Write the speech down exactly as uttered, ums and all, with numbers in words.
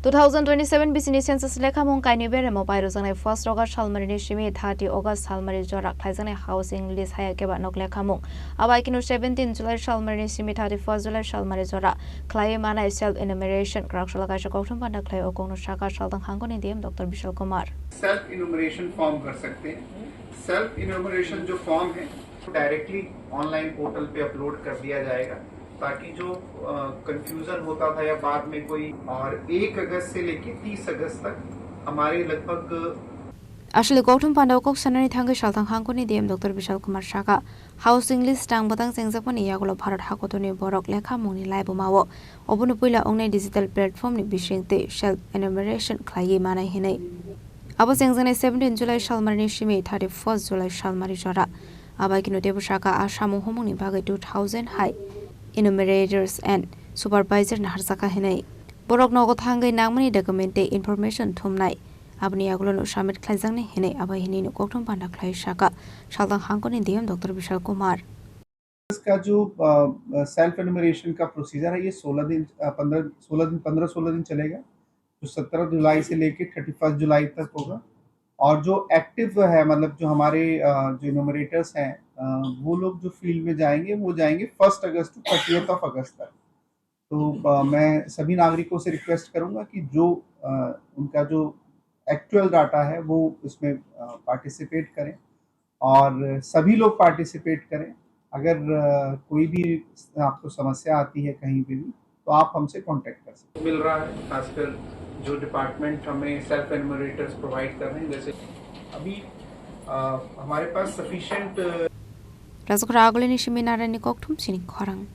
Two thousand twenty-seven bisini census lekhamung kainwi beremo pairujaknai first August salmarini simi thirty August salmari jora khlaijaknai housing list haya keba nok lekhamung. Abai kinu seventeen July salmarini simi thirty-first July salmari jora khlaiwi manai self enumeration kwraksala kaisa kokthum panda khlai o kokno saka saltang hangkoni D M Doctor Bishal Kumar. Self enumeration form कर सकते हैं। Self enumeration जो फॉर्म है, directly online portal पे अपलोड कर दिया जाएगा, ताकि जो कंफ्यूजन होता था या बाद में कोई, और एक अगस्त से लेके तीस अगस्त तक हमारे लगभग Aswk kokthum panda o kok sanani thangwi saltang hangkoni D M Doctor Bishal Kumar saka, housing list tang bwtang chengjakmani yagulo Bharat hakotorni borok lekhamungni laibuma o obono puila wngnai digital platform ni bisingtwi self enumeration khlaiwi manai hinwi. Abo chengjaknai seventeen July salmarini simi thirty-first July salmari jora. Abai kino teibo saka a samung humungni bagwi two thousand hai enumerators and supervisor naharjaka hinwi. Borok nogo thangwi nangmani document tei information thumnai. Aboni yagulono submit khlaijaknai hinwi abai hinwi no kokthum panda khlai saka saltang hangkoni D M Doctor Bishal Kumar. इसका जो self enumeration का प्रोसीजर है, ये सोलह दिन, पंद्रह सोलह दिन, पंद्रह सोलह दिन चलेगा, जो सत्रह जुलाई से लेके थर्टी फर्स्ट जुलाई तक होगा। और जो एक्टिव है, मतलब जो हमारे अ, जो इनोमरेटर्स हैं, अ, वो लोग जो फील्ड में जाएंगे, वो जाएंगे फर्स्ट अगस्त टू थर्टियथ ऑफ अगस्त तक। तो अ, मैं सभी नागरिकों से रिक्वेस्ट करूंगा कि जो अ, उनका जो एक्चुअल डाटा है, वो इसमें पार्टिसिपेट करें और सभी लोग पार्टिसिपेट करें। अगर अ, कोई भी आपको समस्या आती है कहीं पे भी, तो आप हमसे कॉन्टैक्ट कर सकते हैं। मिल रहा है, खासकर जो डिपार्टमेंट हमें सेल्फ एनुमरेटर्स प्रोवाइड कर रहे हैं, जैसे अभी अ, हमारे पास sufficient Rajak Ragolini simi narani kokthum sini khorang.